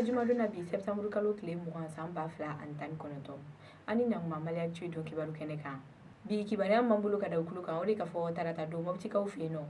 An bɛ jumadon na bi, septembre kalo tile 20, san 2019. An ni ɲankuma Mali Actu don kibaru kɛnɛ kan. Bi kibaruya m'an bolo ka da kulo kan, o de k'a fɔ tarata don, Mɔptikaw fɛ yen nɔ,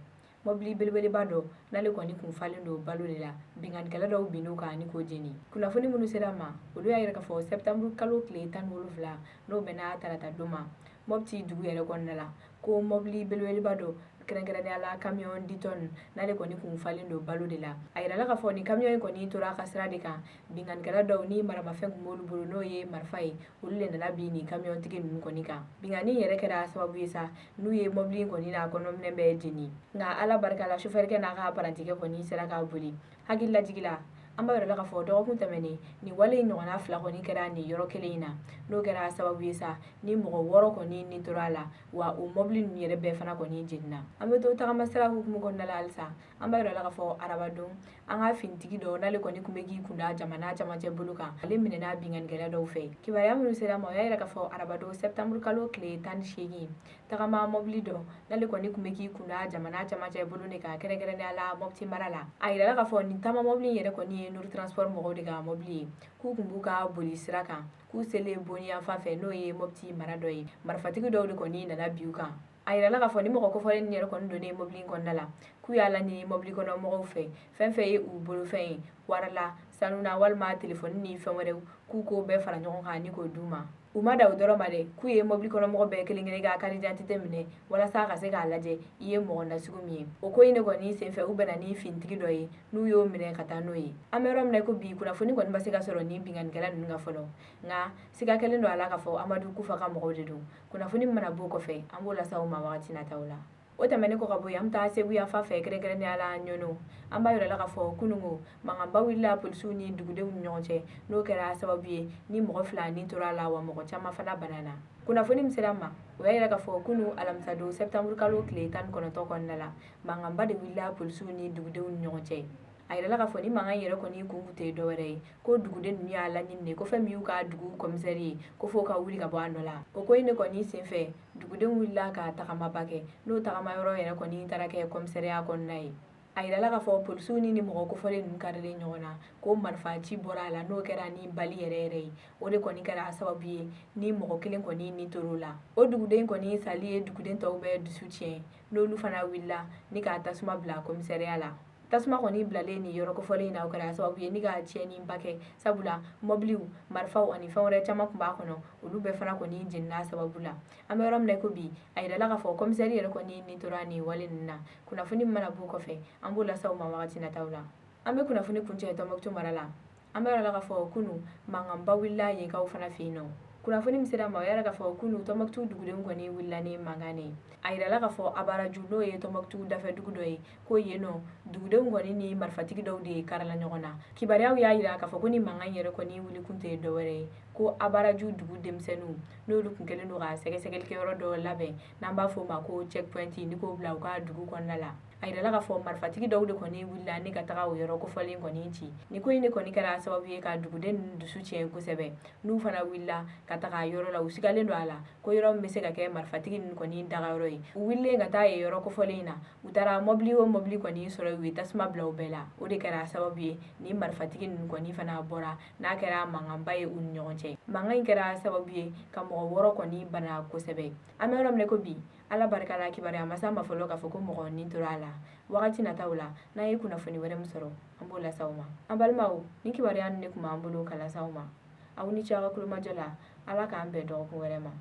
mɔbili belebeleba dɔ n'ale kɔni kun falen don balo de la, binkannikɛla dɔw binn'o kan ni k'o jeni. Kunnafoni minnu sera ma, olu y'a yira k'a fɔ septembre kalo tile 17, n'o bɛnna tarata don ma, Mɔpti dugu yɛrɛ kɔnɔna la, ko mɔbili belebeleba dɔ, kɛrɛnkɛrɛnnenya la camion 10 tonnes, n'ale kɔni kun falen don balo de la. A yirala k'a fɔ ni camion in kɔni tora a ka sira de kan, binkannikɛla dɔw ni maramafɛn kun b'olu bolo, n'o ye marifa ye, olu de nana bin nin camion tigi ninnu kɔni kan. Binkanni yɛrɛ kɛra sababu ye sa n'u ye mɔbili in kɔni n'a kɔnɔminɛn bɛɛ jeni. Nka Ala barika la, sofɛrikɛ n'a ka parantikɛ kɔni sera ka boli. Hakili lajigi la, an b'a yira la k'a fɔ dɔgɔkun tɛmɛnen, nin wale in ɲɔgɔnna fila kɔni kɛra nin yɔrɔ kelen in na, n'o kɛra sababu ye sa ni mɔgɔ wɔɔrɔ kɔni ni tora a la, wa o mɔbili ninnu yɛrɛ bɛɛ fana kɔni jenina. An bɛ to tagama sira hukumu kɔnɔna la halisa. An b'a yira la k'a fɔ arabadon, an ka finitigi dɔ n'ale kɔni tun bɛ k'i kunda jamana camancɛ bolo kan, ale minɛna binkannikɛla dɔw fɛ. Kibaruya minnu sera ma, o y'a yira k'a fɔ arabadon, septembre kalo tile 18, tagama mɔbili dɔ n'ale kɔni tun bɛ k'i kunda jamana camancɛ bolo de kan, kɛrɛnkɛrɛnnenya la Mɔpti mara la. A yirala k'a fɔ nin taama mɔbili in yɛrɛ kɔni ye Nour Transport mɔgɔw de ka mɔbili ye, k'u tun b'u ka boli sira kan, k'u selen Boni yanfan fɛ, n'o ye Mɔpti mara dɔ ye, marifatigi dɔw de kɔni nana bin u kan. A yirala k'a fɔ ni mɔgɔ kofɔlen yɛrɛ kɔni donnen mɔbili in kɔnɔna la, k'u y'a laɲini mɔbili kɔnɔ mɔgɔw fɛ, fɛn fɛn ye u bolofɛn ye, wari la, sanu na, walima telefɔni ni fɛn wɛrɛw, k'u k'o bɛɛ fara ɲɔgɔn kan ni k'o d'u ma. U ma da o dɔrɔn ma dɛ, k'u ye mɔbili kɔnɔmɔgɔ bɛɛ kelen kelen ka carte d'identité minɛ walasa ka se k'a lajɛ i ye mɔgɔ nasugu min ye. O ko in de kɔni senfɛ, u bɛnna ni finitigi dɔ ye, n'u y'o minɛ ka taa n'o ye. An bɛ yɔrɔ min na ko bi, kunnafoni kɔni ma se ka sɔrɔ ni binkannikɛla ninnu kan fɔlɔ, nka siga kɛlen don a la k'a fɔ Amadu Kufa ka mɔgɔw de don. Kunnafoni mana b'o kɔfɛ, an b'o lase aw ma wagati nataw la. O tɛmɛnen kɔ ka bɔ yen, an bɛ taa Segu yanfan fɛ, kɛrɛnkɛrɛnnenya la Ɲɔnɔ. An b'a yira la k'a fɔ kununko, mankanba wulila polisiw ni dugudenw ni ɲɔgɔn cɛ, n'o kɛra sababu ye ni mɔgɔ fila ni tora a la, wa mɔgɔ caman fana banana. Kunnafoni min sera ma, o y'a yira k'a fɔ kunu alamisadon, septembre kalo tile 19 kɔnɔna la, mankanba de wulila polisiw ni dugudenw ni ɲɔgɔn cɛ. A yirala k'a fɔ ni mankan yɛrɛ kɔni kun tɛ dɔwɛrɛ ye, ko duguden ninnu y'a laɲini de ko fɛn min y'u ka dugu komisɛri ye, ko f'o ka wuli ka bɔ a nɔ la. O ko in de kɔni senfɛ, dugudenw wulila ka tagamaba kɛ, n'o tagama yɔrɔ yɛrɛ kɔni taara kɛ komisɛriya kɔnɔna ye. A yirala k'a fɔ polisiw ni mɔgɔ kofɔlen ninnu karilen ɲɔgɔn na, ko marifa ci bɔra a la, n'o kɛra ni bali yɛrɛ yɛrɛ ye. O de kɔni kɛra sababu ye ni mɔgɔ kelen kɔni ni tor'o la. O duguden kɔni sali ye duguden tɔw bɛɛ dusu tiɲɛ, n'olu fana wulila ni ka tasuma bila komisɛriya la. Tasuma kɔni bilalen nin yɔrɔ kofɔlen in na, o kɛra sababu ye ni ka tiɲɛniba kɛ, sabula mɔbiliw, marifaw ani fɛn wɛrɛ caman tun b'a kɔnɔ, olu bɛɛ fana kɔni jenina sababu la. An bɛ yɔrɔ min na ko bi, a yirala k'a fɔ komisɛri yɛrɛ kɔni ni tora nin wale ninnu na. Kunnafoni mana b'o kɔfɛ, an b'o lase aw ma wagati nataw la. An bɛ kunnafoni kuncɛ Tɔnbɔkutu mara la. An b'a yira la k'a fɔ kunu, mankanba wulila yenkaw fana fɛ yen nɔ. Kunnafoni min sera ma, o y'a yira k'a fɔ kunu, Tɔnbɔkutu dugudenw kɔni wulila ni mankan de ye. A yirala k'a fɔ Abaraju, n'o ye Tɔnbɔkutu dafɛ dugu dɔ ye, ko yen nɔ dugudenw kɔni ni marifatigi dɔw de karala ɲɔgɔn na. Kibaruyaw y'a yira k'a fɔ ko ni mankan yɛrɛ kɔni wuli kun tɛ dɔwɛrɛ ye, ko Abaraju dugu denmisɛnninw, n'olu kun kɛlen don ka sɛgɛsɛgɛlikɛyɔrɔ dɔ labɛn, n'an b'a fɔ o ma ko checkpoint, ni k'o bila u ka dugu kɔnɔna la. A yirala k'a fɔ marifatigi dɔw de kɔni wulila ni ka taga o yɔrɔ kofɔlen kɔni ci. Nin ko in de kɔni kɛra sababu ye ka duguden ninnu dusu tiɲɛ kosɛbɛ, n'u fana wulila ka taga yɔrɔ la. U sigalen don a la ko yɔrɔ min bɛ se ka kɛ marifatigi ninnu kɔni dagayɔrɔ ye. U wulilen ka taa yen yɔrɔ kofɔlen in na, u taara mɔbili o mɔbili kɔni sɔrɔ, u ye tasuma bila u bɛɛ la. O de kɛra sababu ye ni marifatigi ninnu kɔni fana bɔra, n'a kɛra mankanba ye u ni ɲɔgɔn cɛ. Mankan in kɛra sababu ye ka mɔgɔ wɔɔrɔ kɔni bana kosɛbɛ. An bɛ yɔrɔ min na ko bi, Ala barika la, kibaruya ma s'an ma fɔlɔ k'a fɔ ko mɔgɔ ni tora a la. Wagati nataw la, n'an ye kunnafoni wɛrɛ min sɔrɔ, an b'o lase aw ma. An balimaw, ni kibaruya ninnu de tun b'an bolo ka lase aw ma. Aw ni ce aw ka kulomajɔ la. Ala k'an bɛn dɔgɔkun wɛrɛ ma.